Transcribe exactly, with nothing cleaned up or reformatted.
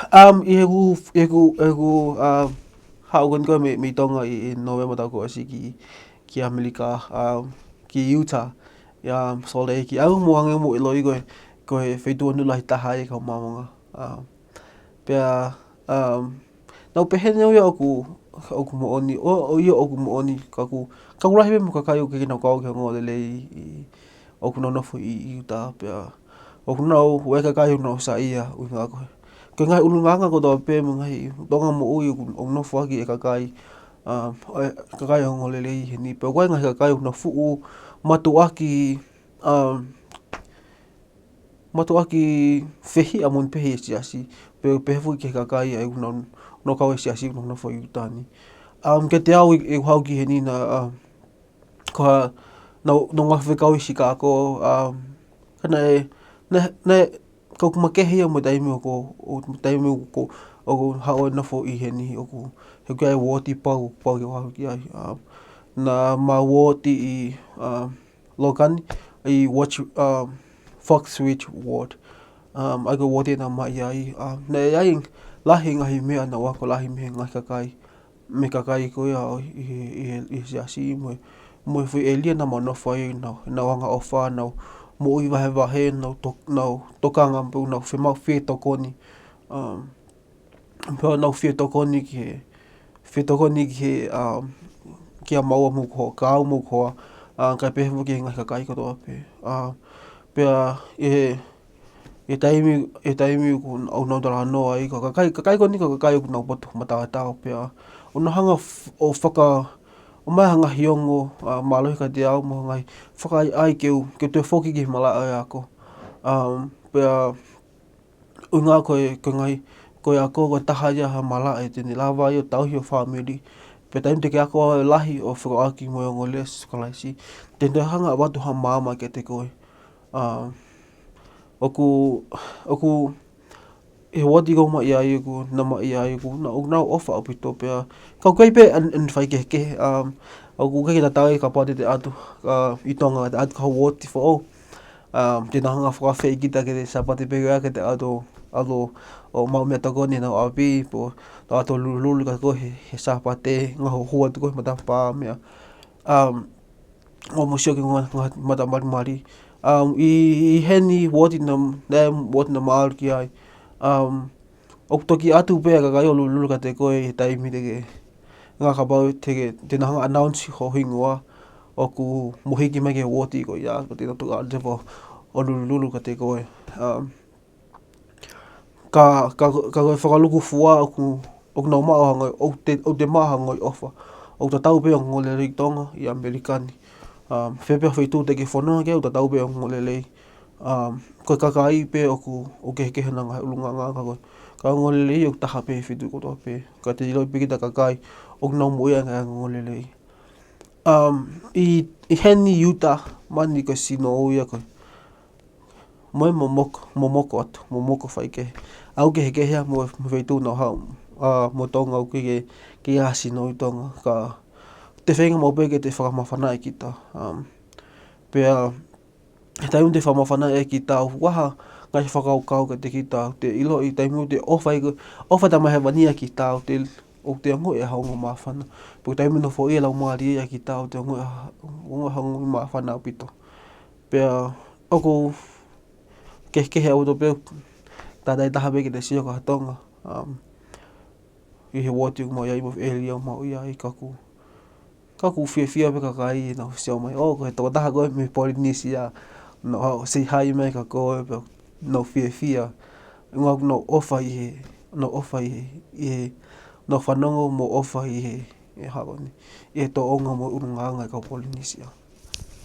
Um, ʻi heʻeku, ʻi heʻeku, ʻeku, um, haʻu ko eni ko ē mei, mei Tonga ʻi, ʻi Nōvema taʻu kuo ʻosi ki, ki ʻAmelika, um, ki Utah, ʻi, um, Salt Lake, ʻa ia ʻoku mou hangē ʻoku mou ʻiloʻi ko e, ko e feituʻu ʻoku lahi taha ai e kau Māmonga. Um, pea, um, naʻá ku pehē naʻe ʻoku, ʻoku moʻoni, ʻo, ʻo ia ʻoku moʻoni, ka ʻoku, ka ʻoku lahi pē mo e kakai ʻoku ʻikai ke nau kau ki he ongoongolelei ʻi, ʻoku nau nofo ʻi, ʻi Utah, pea ʻoku nau, ʻoku ʻi ai e kakai ʻoku nau saiʻia, ʻuhinga ko e, ko e ngaahi ʻulungaanga kotoa pē mo e ngaahi tonga moʻui ʻoku, ʻoku nofo ʻaki e kakai, um, e kakai ongoongolelei heni, pea ʻoku ʻi ai e ngaahi kakai ʻoku nau fuʻu mātuʻaki, um, mātuʻaki fehiʻa moʻoni pē he siasi, pea, pehē foki ki he kakai ʻa ia ʻoku nau, nau kau he siasi ʻoku nau nofo ʻi Utah ni. Um, kiate au ʻi, ʻi heʻeku haʻu ki heni naʻá, um, ko ha, naʻá ku, naʻá ku ngāue fekau ʻi Chicago, um, ka naʻe, naʻe, naʻe, ka ʻoku makehe ia mo e taimi ʻoku, ʻo, mo e taimi ʻoku, ʻoku haʻu ʻo nofo ʻi heni ʻoku, he ʻoku ʻi ai e uooti pau, pau ke u haʻu ki ai. Um, naʻá ma uooti ʻi, um, Logan, ʻi Watch, um, Fox Ridge Ward. Um, ʻa ia ko e uooti naʻá ma ʻi ai. Um, naʻe ʻi ai lahi e ngaahi meʻa naʻá ku ako lahi mei he ngaahi kakai, mei he kakai ko ia ʻo ʻi he, ʻi he, ʻi he siasi mo e, mo e foʻi ʻēlia naʻá ma nofo ai, nau, nau angaʻofa, nau moʻui vahevahe, nau to-, nau tokanga, pea nau fiemaʻu fie tokoni. Um, pea nau fie tokoni ki he, fie tokoni ki he, um, kia maua mo hoku hoa, kiate au mo hoku hoa, uh, kae pehē foki ki he ngaahi kakai kotoa pē. Uh, pea ʻi he, ʻi he taimi, ʻi he taimi ʻoku, ʻoku nau talanoa ai, ko e kakai, kakai ko eni ko e kakai ʻoku nau poto mataotao pea ʻoku nau hanga f-, ʻo faka-, ʻomai ha ngaahi ongo, uh, mālohi kiate au mo e ngaahi fakaʻaiʻai ke u, ke u toe foki ki he malaʻe ako. Um, pea ʻuhinga ko e, ko e ngaahi, ko e ako ko e taha ia ha malaʻe te ne lava ai ʻo tauhi ho fāmili. Pea taimi te ke ako ai lahi ʻo fekauʻaki mo e ongoongolelei ʻo Sīsū Kalaisi, te ne toe hanga ʻo ʻoatu ha maama kiate koe. Um, ʻoku, ʻoku, ʻi he uooti ʻoku ma ʻi ai ʻoku, naʻá ma ʻi ai ʻoku, naʻa, ʻoku nau ʻofa ʻaupito pea, ka ʻoku ʻi ai pē ʻa e, ʻa e faikehekehe, um, ʻoku ʻikai ke tatau ia kapau te te ʻatu, uh, ʻi Tonga, te ʻatu ki ha uooti foʻou. Um, te nau hanga ʻo fakaafeʻi kita ki he Sāpate pē ko ia ke te ʻatu, ʻalu ʻo maʻu meʻatokoni ʻenau ʻapi, pe ʻo nau ʻatu ʻo lulululu kiate koe he, he Sāpate, ngaohi atu koe he matapā meʻa. Um, ʻo mo sio ki he ngaahi, ngaahi matamalimali. Um, ʻi, ʻi heni uooti naʻá, naʻe uooti naʻá ma ʻalu ki ai. Um, ʻoku toki ʻatu pē ʻa e kakai ʻo lulululu kiate koe he taimi te ke, ʻuhinga kapau te ke, te nau hanga ʻo announce ho hingoa ʻoku mo hiki mai ki he uooti ko ia, pea te nau toki ʻalu atu pē ʻo lulululu kiate koe. Um, ka, ka, ka ko e fakalūkufua ʻoku, ʻoku nau maʻu ha ngaahi, ʻoku te, ʻoku te maʻu ha ngaahi ʻofa. ʻOku tatau pē e ongoongolelei ʻi Tonga, ʻi ʻAmelika ni. Um, fē pē ha feituʻu te ke fononga ki ai ʻoku tatau pē e ongoongolelei. Um, ko e kakai pē ʻoku, ʻoku kehekehe ʻenau ngaahi ʻulungaanga ka ko e, ka e ongoongolelei ʻoku taha pē he feituʻu kotoa pē. Ka te ʻiloʻi pē kita kakai, ʻoku nau moʻui ʻaki e ongoongolelei. Um, ʻi, ʻi heni Utah, mahalo ko e sino ia ko e mo e momoko, momoko atu, momoko faikehe. ʻOku kehekehe ia mo, mo e feituʻu naʻá ku haʻu, uh, mo Tonga ʻoku ʻikai ke, ke ʻi ai ha sino ʻi Tonga. Ka te feinga maʻu pē ke te fakamāfanaʻi kita. Um, pea, he taimi te fakamāfanaʻi ai kita ʻoku ʻi ai ha ngaahi fakakaukau kiate kita, te ʻiloʻi taimi te ʻofa ai ko, ʻofa e Tamai Hēvani ʻa kita, te, ʻoku te ongoʻi ha ongo māfana. Pea taimi nofoʻia e Laumālie ʻa kita, ʻoku te ongoʻi ha, ongoʻi ha ongo māfana ʻaupito. Pea ʻoku kehekehe ʻaupito pē, tātātaha pē ke te sio ki ha Tonga, um, ʻi he uooti ʻoku ma ʻi ai mo e ʻēlia ʻoku ma ʻi ai ka ʻoku, ka ʻoku fiefia pē kakai ʻenau sio mai. ʻŌ, ko e tokotaha ko ē mei Polinisia, nau haʻu ʻo say hi mai kia koe, pea nau fiefia. ʻUhinga ʻoku nau ʻofa ʻi he, nau ʻofa ʻi he, ʻi he, nau fanongo mo ʻofa ʻi he, ʻi he hako ni, ʻi he tōʻonga mo e ʻulungaanga ʻa e kau Polinisia.